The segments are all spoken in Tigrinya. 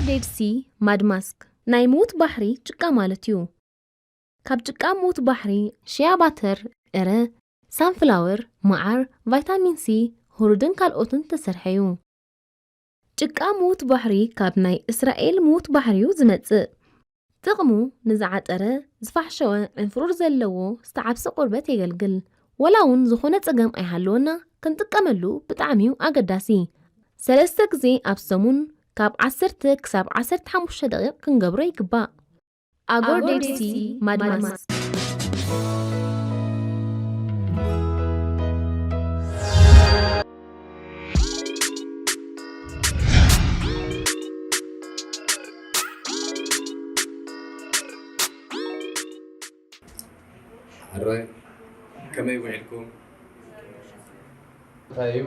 ዴድ ሲ ማድ ማስክ ናይ ምዉት ባሕሪ ጭቃ ማለት እዩ። ካብ ጭቃ ምዉት ባሕሪ ሽያ ባተር፣ ዕረ፣ ሳንፍላወር፣ መዓር፣ ቫይታሚን ሲ፣ ሁሩድን ካልኦትን ዝተሰርሐ እዩ። ጭቃ ምዉት ባሕሪ ካብ ናይ እስራኤል ምዉት ባሕሪ እዩ ዝመጽእ። ጥቕሙ ንዝዓጠረ፣ ዝፋሕሸወ፣ ዕንፍሩር ዘለዎ፣ ዝተዓብሰ ቆርበት የገልግል። ወላ እውን ዝኾነ ጸገም ኣይሃለወና፣ ክንጥቀመሉ ብጣዕሚ እዩ ኣገዳሲ። ሰለስተ ግዜ ኣብ ሰሙን ካብ ዓሰርተ ክሳብ ዓሰርተ ሓሙሽተ ደቂቕ ክንገብሮ ይግባእ። ኣጎር ዴድ ሲ ማድ ማስክ። ሕራይ፣ ከመይ ውዒልኩም? እንታይ እዩ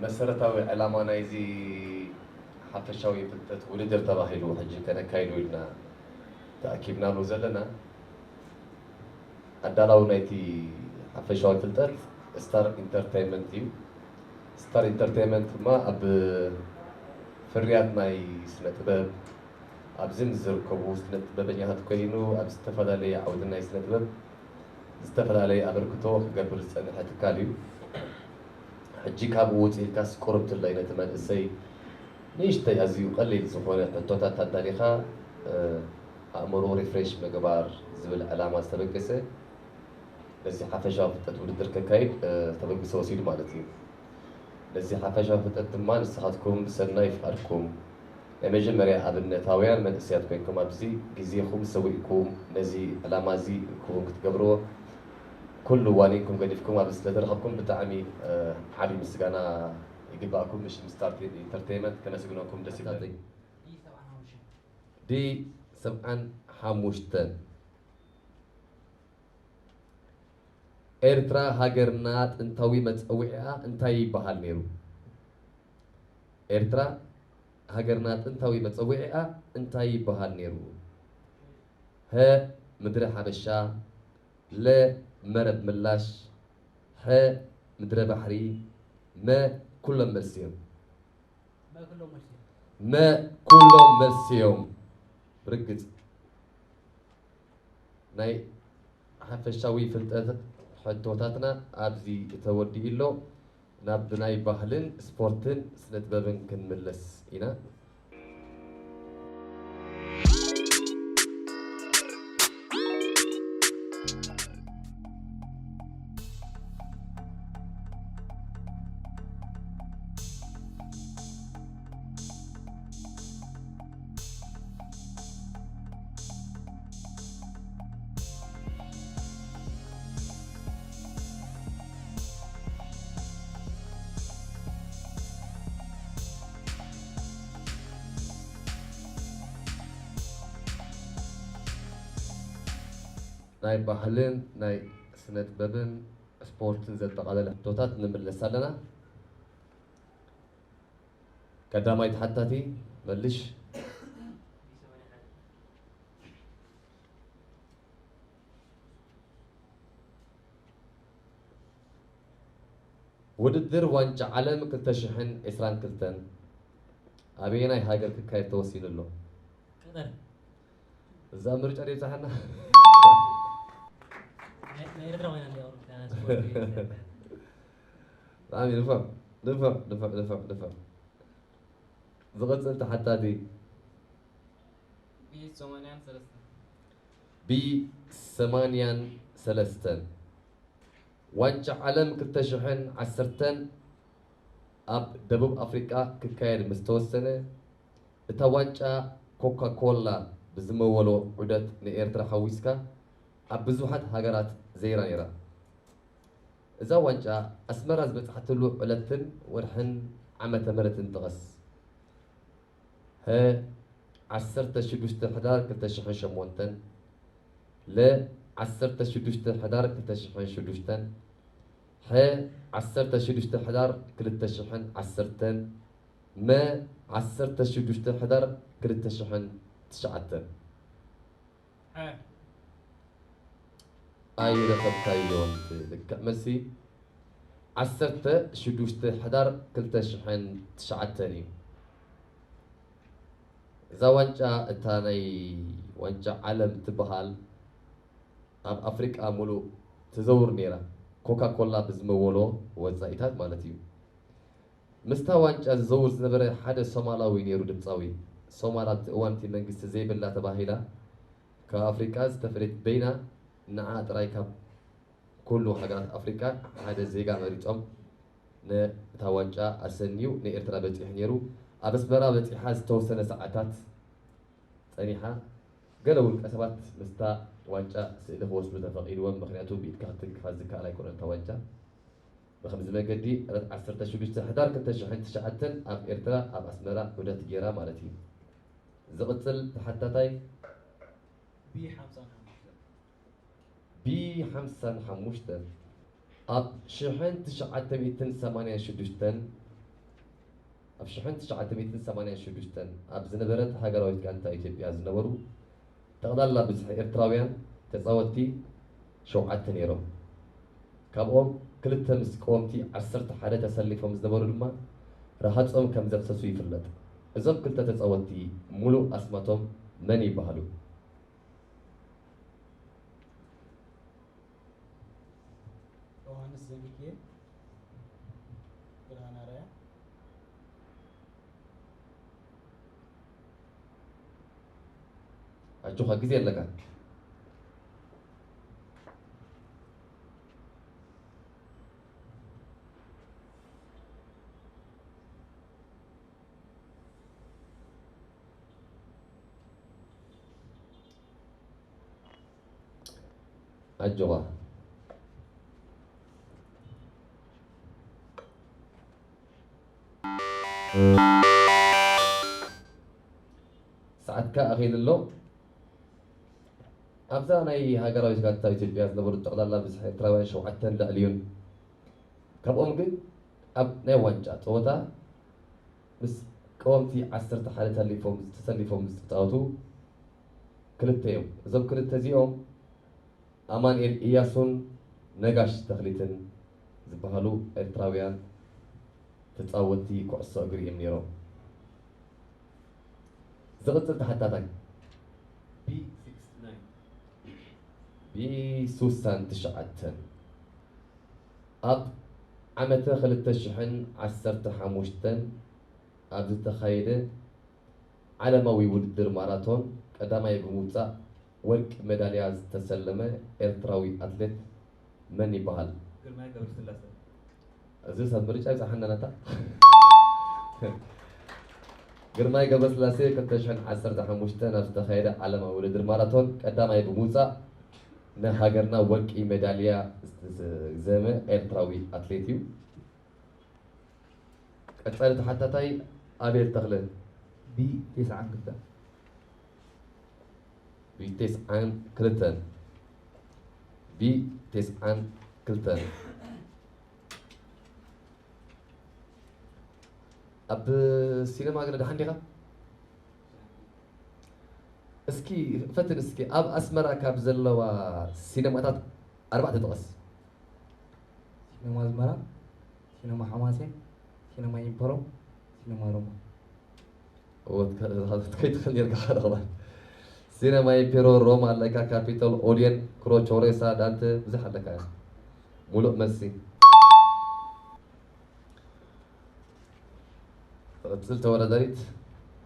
መሰረታዊ ዕላማ ናይዚ ሓፈሻዊ ፍልጠት ውድድር ተባሂሉ ሕጂ ከነካይዶ ኢልና ተኣኪብናሉ ዘለና? ኣዳላዊ ናይቲ ሓፈሻዊ ፍልጠት ስታር ኢንተርቴይንመንት እዩ። ስታር ኢንተርቴይንመንት ድማ ኣብ ፍርያት ናይ ስነ ጥበብ፣ ኣብዚ ምስ ዝርከቡ ስነ ጥበበኛታት ኮይኑ ኣብ ዝተፈላለየ ዓውዲ ናይ ስነ ጥበብ ዝተፈላለየ ኣበርክቶ ክገብር ዝጸንሐ ትካል እዩ። ሕጂ ካብኡ ውጽእ ኢልካስ ቁርብ ትለይ ነቲ መንእሰይ ንእሽተይ ኣዝዩ ቀሊል ዝኾነ ሕቶታት ኣዳሊኻ ኣእምሮ ሪፍሬሽ ምግባር ዝብል ዕላማ ዝተበገሰ በዚ ሓፈሻዊ ፍልጠት ውድድር ከካይድ ተበግሶ ወሲዱ ማለት እዩ። ነዚ ሓፈሻዊ ፍልጠት ድማ ንስኻትኩም ብሰናይ ፍቓድኩም ናይ መጀመርያ ኣብነታውያን መንእሰያት ኮይንኩም ኣብዚ ግዜኹም ሰዊእኩም ነዚ ዕላማ እዚ ክውን ክትገብርዎ ኩሉ ዋኒንኩም ገዲፍኩም ኣብዚ ስለተረኸብኩም ብጣዕሚ ዓቢ ምስጋና ይግባእኩም። ብሽም ስታር ኢንተርቴይንመንት ከመስግነኩም ደስ ይብለኒ። ዲ ሰብዓን ሓሙሽተን ኤርትራ ሃገርና ጥንታዊ መጸውዒኣ እንታይ ይበሃል ነይሩ? ኤርትራ ሃገርና ጥንታዊ መጸውዒኣ እንታይ ይበሃል ነይሩ? ሀ ምድረ ሓበሻ፣ ለ መረብ ምላሽ፣ ሐ ምድረ ባሕሪ፣ መ ኩሎም መልሲ እዮም። መ ኩሎም መልሲ እዮም። ብርግጽ ናይ ሓፈሻዊ ፍልጠት ሕቶታትና ኣብዚ ተወዲኡ ኣሎ። ናብ ናይ ባህልን ስፖርትን ስነ ጥበብን ክንምለስ ኢና። ናይ ባህልን ናይ ስነ ጥበብን ስፖርትን ዘጠቓለለ ሕቶታት ንምለስ ኣለና። ቀዳማይ ተሓታቲ መልሽ። ውድድር ዋንጫ ዓለም ክልተ ሽሕን ዕስራን ክልተን ኣበየናይ ሃገር ክካየድ ተወሲኑ ኣሎ? ቀጠር። እዛ ምርጫ ዶ ይብጻሓና? ናይ ናይ ኤርትራ ኮይና እንዲ ኣውሮፓ ስፖርት ቤት። ብጣዕሚ ንፉዕ ንፉዕ ንፉዕ ንፉዕ ንፉዕ። ዝቕጽል ተሓታቲ ቢ ሰማንያን ሰለስተን ቢ ሰማንያን ሰለስተን ዋንጫ ዓለም ክልተ ሽሕን ዓሰርተን ኣብ ደቡብ ኣፍሪቃ ክካየድ ምስ ተወሰነ፣ እታ ዋንጫ ኮካ ኮላ ብዝመወሎ ዑደት ንኤርትራ ሓዊስካ ኣብ ብዙሓት ሃገራት ዘይራ ነይራ። እዛ ዋንጫ ኣስመራ ዝበጽሓትሉ ዕለትን ወርሕን ዓመተ ምህረትን ጥቐስ። ሀ ዓሰርተ ሽዱሽተ ሕዳር ክልተ ሽሕን ሸሞንተን፣ ለ ዓሰርተ ሽዱሽተ ሕዳር ክልተ ሽሕን ሽዱሽተን፣ ሐ ዓሰርተ ሽዱሽተ ሕዳር ክልተ ሽሕን ዓሰርተን፣ መ ዓሰርተ ሽዱሽተ ሕዳር ክልተ ሽሕን ትሽዓተን። ሐ ኣይረኸብካዮን። ልክዕ መልሲ ዓሰርተ ሽዱሽተ ሕዳር ክልተ ሽሕን ትሽዓተን እዩ። እዛ ዋንጫ እታ ናይ ዋንጫ ዓለም ትበሃል ኣብ ኣፍሪቃ ሙሉእ ትዘውር ነይራ። ኮካ ኮላ ብዝመወሎ ወጻኢታት ማለት እዩ። ምስታ ዋንጫ ዝዘውር ዝነበረ ሓደ ሶማላዊ ነይሩ ድምጻዊ። ሶማል ኣብቲ እዋን እቲ መንግስቲ ዘይብላ ተባሂላ ካብ ኣፍሪቃ ዝተፈለየት በይና ንዓ ጥራይ ካብ ኩሉ ሃገራት ኣፍሪቃ ሓደ ዜጋ መሪጾም ነታ ዋንጫ ኣሰንዩ ንኤርትራ በጺሑ ነይሩ። ኣብ ኣስመራ በጺሓ ዝተወሰነ ሰዓታት ጸኒሓ። ገለ ውልቀ ሰባት ምስታ ዋንጫ ስእሊ ክወስዱ ተፈቒድዎም፣ ምኽንያቱ ብኢድካ ክትትንክፋ ዝከኣል ኣይኮነን እታ ዋንጫ። ብኸምዚ መገዲ ዕለት ዓሰርተ ሽዱሽተ ሕዳር ክልተ ሽሕን ትሽዓተን ኣብ ኤርትራ ኣብ ኣስመራ ዑደት ገይራ ማለት እዩ። ዝቕጽል ተሓታታይ ቢ ሓምሳን ሓሙሽተን። ቢ ሓምሳን ሓሙሽተን ኣብ ሽሕን ትሽዓተ ሚእትን ሰማንያን ሽዱሽተን ኣብ ሽሕን ትሽዓተ ሚእትን ሰማንያን ሽዱሽተን ኣብ ዝነበረት ሃገራዊት ጋንታ ኢትዮጵያ ዝነበሩ ጠቕላላ ብዝሒ ኤርትራውያን ተጻወትቲ ሸውዓተ ነይሮም። ካብኦም ክልተ ምስ ቀወምቲ ዓሰርተ ሓደ ተሰሊፎም ዝነበሩ ድማ ረሃጾም ከም ዘፍሰሱ ይፍለጥ። እዞም ክልተ ተጻወትቲ ሙሉእ ኣስማቶም መን ይበሃሉ? ዮሃንስ ዘሚካኤል፣ ብርሃነ ኣርኣያ። ኣጆኻ፣ ግዜ ኣለካ። ኣጆኻ። ሰዓትካ ኣኺሉ ኣሎ። ኣብዛ ናይ ሃገራዊት ጋንታ ኢትዮጵያ ዝነበሩ ጠቕላላ ብዝሒ ኤርትራውያን ሸውዓተን ልዕሊ እዩን። ካብኦም ግን ኣብ ናይ ዋንጫ ጸወታ ምስ ቀወምቲ ዓሰርተ ሓደ ተሰሊፎም፣ ተሰሊፎም ዝተጻወቱ ክልተ እዮም። እዞም ክልተ እዚኦም ኣማኑኤል እያሱን ነጋሽ ተኽሊትን ዝበሃሉ ኤርትራውያን ተጻወትቲ ኩዕሶ እግሪ እዮም ነይሮም። ዝቕጽል ተሓታታይ ቢ ስሳን ትሽዓተን። ኣብ ዓመተ ክልተ ሽሕን ዓሰርተ ሓሙሽተን ኣብ ዝተኻየደ ዓለማዊ ውድድር ማራቶን ቀዳማይ ብምውጻእ ወርቂ ሜዳልያ ዝተሰለመ ኤርትራዊ ኣትሌት መን ይበሃል? ግርማይ ገብረስላሴ። እዚ ሰብ ምርጫ ይብጻሓና ነታ። ግርማይ ገብረስላሴ ክልተ ሽሕን ዓሰርተ ሓሙሽተን ኣብ ዝተኻየደ ዓለማዊ ውድድር ማራቶን ቀዳማይ ብምውጻእ ንሃገርና ወርቂ ሜዳልያ ዝተሰዘመ ኤርትራዊ ኣትሌት እዩ። ቀጻሊ ተሓታታይ ኣቤል ተኽለ። ቢ ተስዓን ክልተን። ቢ ተስዓን ክልተን። ቢ ተስዓን ክልተን። ኣብ ሲነማ ግን ደሓን ዲኻ? እስኪ ፈትን እስኪ፣ ኣብ ኣስመራ ካብ ዘለዋ ሲነማታት ኣርባዕተ ጥቀስ። ሲነማ ኣዝመራ፣ ሲነማ ሓማሴን፣ ሲነማ ኢምፐሮ፣ ሲነማ ሮማ። እወ፣ ከ-፣ ከይትኽእል ኔርካ ሓደ ኸባን። ሲነማ ኢምፔሮ፣ ሮማ ኣለካ፣ ካፒቶል፣ ኦድየን፣ ክሮች፣ ኦሬሳ፣ ዳንተ፣ ብዙሕ ኣለካ። ሙሉእ መልሲ። ትቕጽል ተወዳዳሪት።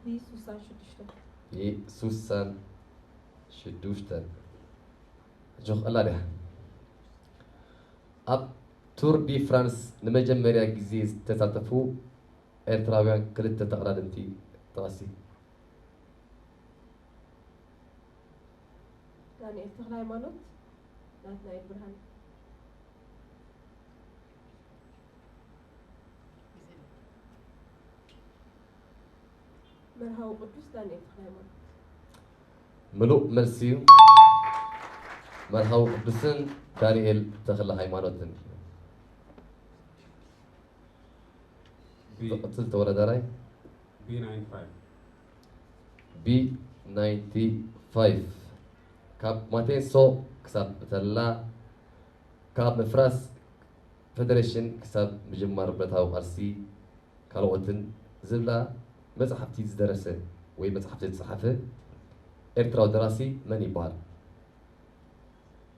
ቢ ሱሳን ሽዱሽተ። ቢ ሱሳን ሽዱሽተ። ሕጂ ክቕላ ድያ? ኣብ ቱር ዲ ፍራንስ ንመጀመርያ ግዜ ዝተሳተፉ ኤርትራውያን ክልተ ተቐዳደምቲ ጥቐሲ። ዳንኤል ተኽለሃይማኖት፣ ናትናኤል ብርሃነ። መርሃዊ ቅዱስ፣ ዳንኤል ተኽለሃይማኖት። ምሉእ መልሲ እዩ። መርሃዊ ቅዱስን ዳንኤል ተኽለ ሃይማኖትን። ቢ። ዝቕጽል ተወዳዳራይ። ቢ ናይንቲ ፋይቭ። ቢ ናይንቲ ፋይቭ። ካብ ማቴንሶ ክሳብ ብተላ፣ ካብ ምፍራስ ፌደሬሽን ክሳብ ምጅማር ብረታዊ ቃልሲ ካልኦትን ዝብላ መጻሕፍቲ ዝደረሰ ወይ መጽሓፍ ዘይተጻሓፈ ኤርትራዊ ደራሲ መን ይበሃል?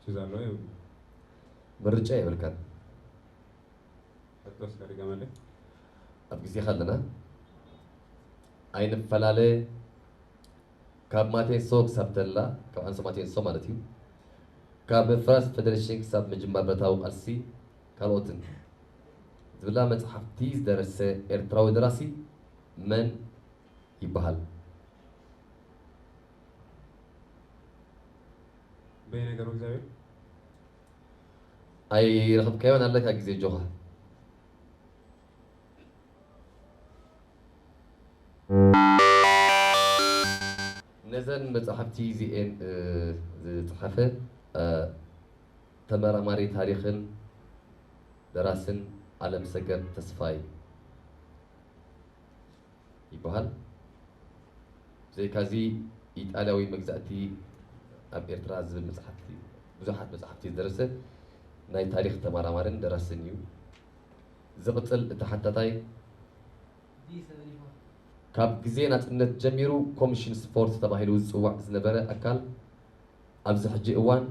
ሱዛኖ ይብሉ። ምርጫ የብልካን። ሕቶ እስከ ድገመለይ። ኣብ ግዜኻ ኣለና። ኣይንፈላለ፣ ካብ ማቴንሶ ክሳብ ተላ፣ ካብ ኣንሶ ማቴንሶ ማለት እዩ፣ ካብ ምፍራስ ፈደረሽን ክሳብ ምጅማር ብረታዊ ቃልሲ ካልኦትን ዝብላ መጽሓፍቲ ዝደረሰ ኤርትራዊ ደራሲ መን ይበሃል? በየነ ገብረ እግዚኣብሔር። ኣይረኸብካዮን ኣለካ ግዜ ኣጆኻ። ነዘን መጻሕፍቲ እዚኤን ዝጸሓፈ ተመራማሪ ታሪኽን ደራስን ኣለምሰገድ ተስፋይ ይበሃል። ብዘይካዚ ኢጣልያዊ መግዛእቲ ኣብ ኤርትራ ዝብል መጽሓፍቲ፣ ብዙሓት መጽሓፍቲ ዝደረሰ ናይ ታሪኽ ተመራማርን ደራስን እዩ። ዝቕጽል እቲ ሓታታይ ካብ ግዜ ናጽነት ጀሚሩ ኮሚሽን ስፖርት ተባሂሉ ዝጽዋዕ ዝነበረ ኣካል ኣብዚ ሕጂ እዋን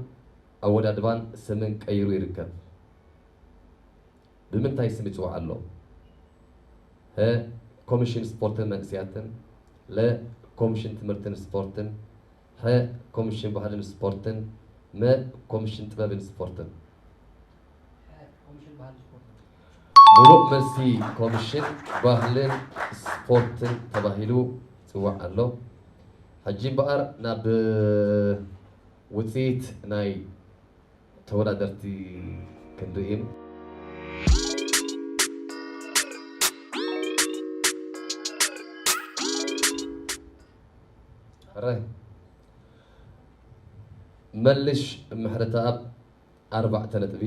ኣወዳድባን ስምን ቀይሩ ይርከብ። ብምንታይ ስም ይጽዋዕ ኣሎ? ሀ ኮሚሽን ስፖርትን መንእሰያትን፣ ለ ኮሚሽን ትምህርትን ስፖርትን፣ ሐ ኮሚሽን ባህልን ስፖርትን፣ መ ኮሚሽን ጥበብን ስፖርትን። ሙሉእ መልሲ ኮሚሽን ባህልን ስፖርትን ተባሂሉ ይጽዋዕ ኣሎ። ሕጂ እምበኣር ናብ ውጽኢት ናይ ተወዳደርቲ ክንርኢ። ሕራይ። መልሽ ምሕረተኣብ ኣርባዕተ ነጥቢ፣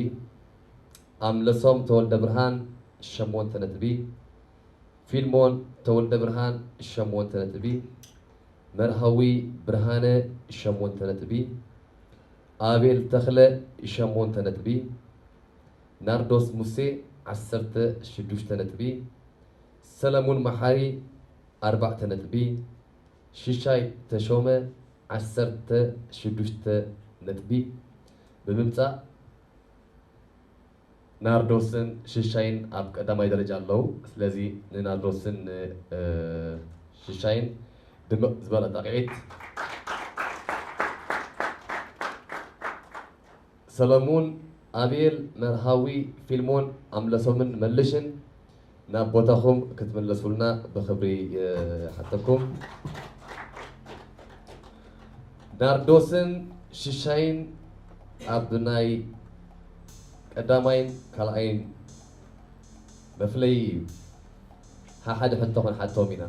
ኣምለሶም ተወልደብርሃን ሸሞንተ ነጥቢ፣ ፊልሞን ተወልደብርሃን ሸሞንተ ነጥቢ፣ መርሃዊ ብርሃነ ሸሞንተ ነጥቢ፣ ኣቤል ተኽለ ሸሞንተ ነጥቢ፣ ናርዶስ ሙሴ ዓሰርተ ሽዱሽተ ነጥቢ፣ ሰለሙን መሓሪ ኣርባዕተ ነጥቢ፣ ሽሻይ ተሾመ ዓሰርተ ሽዱሽተ ነጥቢ ብምምጻእ ናርዶስን ሽሻይን ኣብ ቀዳማይ ደረጃ ኣለዉ። ስለዚ ንናርዶስን ንሽሻይን ድምቕ ዝበለ ጣቕዒት። ሰለሙን፣ ኣቤል፣ መርሃዊ፣ ፊልሞን፣ ኣምለሶምን መልሽን ናብ ቦታኹም ክትምለሱልና ብኽብሪ ይሓተኩም። ናርዶስን ሽሻይን ኣብ ናይ ቀዳማይን ካልኣይን መፍለዪ እዩ። ሓሓደ ሕቶ ክንሓቶም ኢና።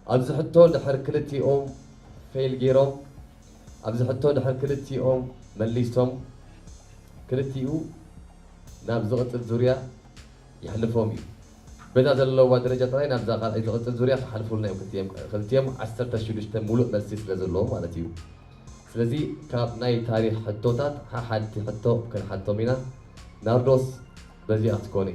ኣብዚ ሕቶ ድሕር ክልቲኦም ፌል ገይሮም፣ ኣብዚ ሕቶ ድሕር ክልቲኦም መሊሶም፣ ክልቲኡ ናብ ዝቕጽል ዙርያ የሕልፎም እዩ። በዛ ዘለዋ ደረጃ ጥራይ ናብዛ ካልኣይ ዝቕጽል ዙርያ ክሓልፉልና እዮም። ክልቲኦም፣ ክልቲኦም ዓሰርተ ሽዱሽተ ሙሉእ መልሲ ስለ ዘለዎም ማለት እዩ። ስለዚ ካብ ናይ ታሪኽ ሕቶታት ሓሓድቲ ሕቶ ክንሓቶም ኢና። ናርዶስ በዚኣ ክትኮኒ።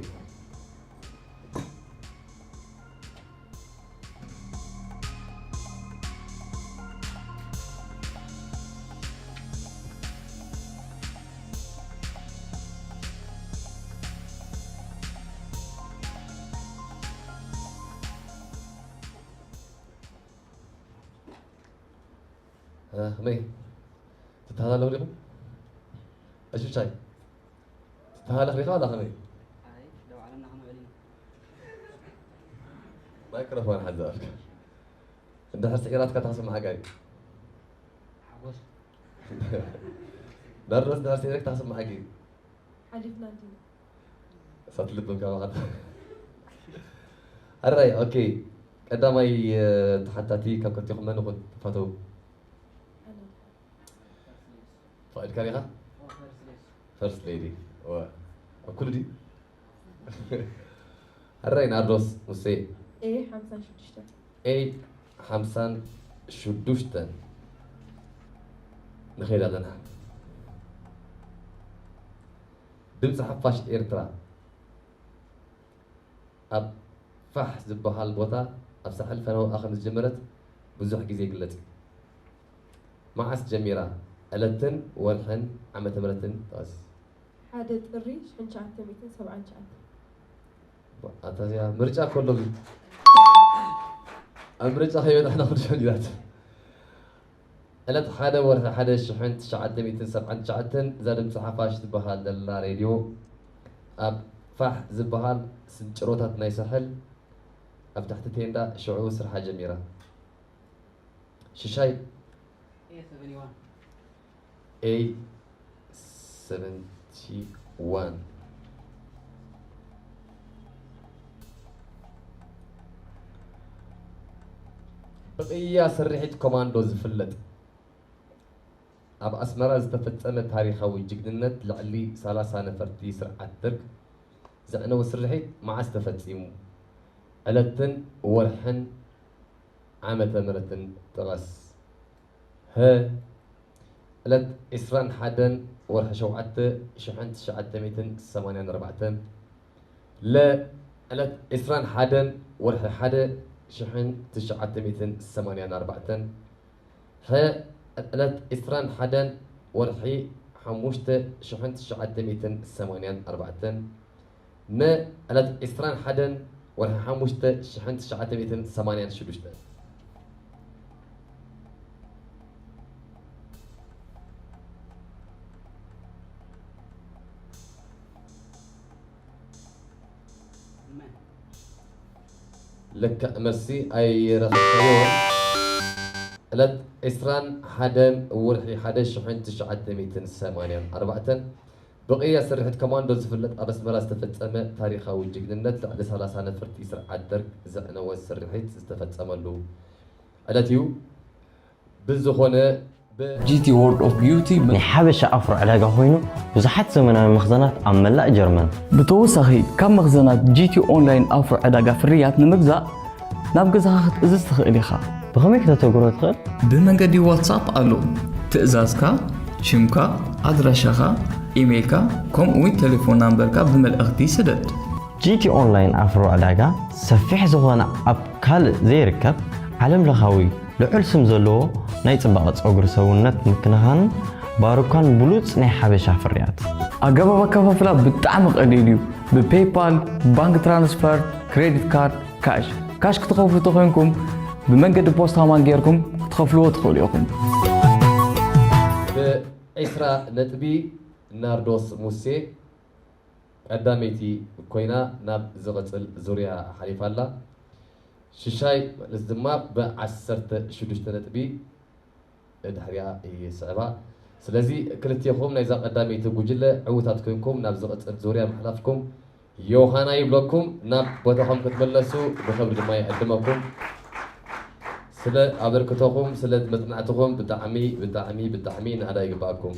እ፣ ከመይ? ትተሃላለኹ ዲኹም? እሺ፣ ቻይ። ትተሃላለኽ ዲኻ ዋላ ከመይ? ኣይ፣ ደው ዓለምና ከመይ በሊና? ማይክሮፎን ሓዚ ኣፍካ። እንድሕር ስዒራትካ ታስምዓካ እዩ። ሓጎስ። ናርዶስ እንድሕር ስዒራትካ ታስምዓካ እዩ። ሓሊፍና እንዲና። እሳት ልብም ካብ ዓድ። ሕራይ፣ ኦኬ። ቀዳማይ፣ እ፣ ተሓታቲ ካብ ክልቲኹም መን ይኹን ትፈትው? ኣነ። ፈቒድካ ዲኻ? ፈርስት ሌዲ። ዋ፣ ኣብ ኩሉ ድዩ? ሕራይ ናርዶስ ሙሴ። ኤ ሓምሳን ሽዱሽተን። ኤ ሓምሳን ሽዱሽተን። ንኸይድ ኣለና። ድምፂ ሓፋሽ ኤርትራ ኣብ ፋሕ ዝበሃል ቦታ ኣብ ሳሕል ፈነወኣ ከም ዝጀመረት ብዙሕ ግዜ ይግለጽ እዩ። መዓስ ጀሚራ? ዕለትን ወርሕን ዓመተ ምህረትን ጥቐስ። ሓደ ጥሪ ሽሕን ትሽዓተ ሚእትን ሰብዓን ትሽዓተን። ኣታ እዚኣ ምርጫ ከሎ ኣብ ምርጫ ከይበላሕና ክንሸን ኢላት። ዕለት ሓደ ወርሒ ሓደ ሽሕን ትሽዓተ ሚእትን ሰብዓን ትሽዓተን እዛ ድምፂ ሓፋሽ ትበሃል ዘላ ሬድዮ ኣብ ፋሕ ዝበሃል ስንጭሮታት ናይ ሳሕል ኣብ ትሕቲ ቴንዳ ሽዑ ስርሓ ጀሚራ። ሽሻይ A seventy one ብቕያ ስርሒት ኮማንዶ ዝፍለጥ ኣብ ኣስመራ ዝተፈጸመ ታሪኻዊ ጅግንነት ልዕሊ ሰላሳ ነፈርቲ ስርዓት ደርግ ዘዕነወ ስርሒት መዓስ ተፈጺሙ? ዕለትን ወርሕን ዓመተ ምህረትን ጥቐስ። ሀ ዕለት ዕስራን ሓደን ወርሒ ሸውዓተ ሽሕን ትሽዓተ ሚእትን ሰማንያን ኣርባዕተን። ለ ዕለት ዕስራን ሓደን ወርሒ ሓደ ሽሕን ትሽዓተ ሚእትን ሰማንያን ኣርባዕተን። ሐ ዕለት ዕስራን ሓደን ወርሒ ሓሙሽተ ሽሕን ትሽዓተ ሚእትን ሰማንያን ኣርባዕተን። መ ዕለት ዕስራን ሓደን ወርሒ ሓሙሽተ ሽሕን ትሽዓተ ሚእትን ሰማንያን ሽዱሽተን። ለክዕ መልሲ ኣይረኸብካዮን። ዕለት ዕስራን ሓደን ወርሒ ሓደ ሽሕን ትሽዓተ ሚእትን ሰማንያን ኣርባዕተን ብቕያ ስርሒት ኮማንዶ ዝፍለጥ ኣብ ኣስመራ ዝተፈጸመ ታሪኻዊ ጅግንነት ልዕሊ ሰላሳ ነፈርቲ ስርዓት ደርግ ዘዕነወ ስርሒት ዝተፈጸመሉ ዕለት እዩ። ብዝኾነ ብ ጂ ቲ World of Beauty ናይ ሓበሻ ኣፍሮ ዕዳጋ ኮይኑ ብዙሓት ዘመናዊ መኽዘናት ኣብ መላእ ጀርመን። ብተወሳኺ ካብ መኽዘናት ጂ ቲ ኦንላይን ኣፍሮ ዕዳጋ ፍርያት ንምግዛእ ናብ ገዛኻ ክትእዝዝ ትኽእል ኢኻ። ብኸመይ ክተተግብሮ ትኽእል? ብመንገዲ ዋትሳፕ ኣሎ። ትእዛዝካ፣ ሽምካ፣ ኣድራሻኻ፣ ኢሜይልካ ከምኡ'ውን ቴሌፎን ናምበርካ ብመልእኽቲ ስደድ። ጂ ቲ ኦንላይን ኣፍሮ ዕዳጋ ሰፊሕ ዝኾነ ኣብ ካልእ ዘይርከብ ዓለም ለኻዊ ልዑል ስም ዘለዎ ናይ ጽባቐ ጸጉሪ ሰውነት ምክንኻንን ባሩካን ብሉጽ ናይ ሓበሻ ፍርያት። ኣገባብ ኣከፋፍላ ብጣዕሚ ቀሊል እዩ። ብፔይፓል፣ ባንክ ትራንስፈር፣ ክሬዲት ካርድ፣ ካሽ። ካሽ ክትኸፍሉ ተኾይንኩም ብመንገዲ ፖስታ ማን ጌርኩም ክትኸፍልዎ ትኽእሉ ኢኹም። ብዒስራ ነጥቢ ናርዶስ ሙሴ ቀዳመይቲ ኮይና ናብ ዝቕጽል ዙርያ ሓሊፋ ኣላ። ሽሻይ ማለት ድማ ብዓሰርተ ሽዱሽተ ነጥቢ ድሕሪኣ ይስዕባ። ስለዚ ክልቴኹም ናይዛ ቀዳመይቲ ጉጅለ ዕዉታት ኮይንኩም ናብ ዝቕጽል ዙርያ ምሕላፍኩም ዮሃና ይብለኩም። ናብ ቦታኹም ክትምለሱ ብኽብሪ ድማ ይዕድመኩም። ስለ ኣበርክቶኹም፣ ስለ መጽናዕትኹም ብጣዕሚ ብጣዕሚ ብጣዕሚ ናእዳ ይግባኣኩም።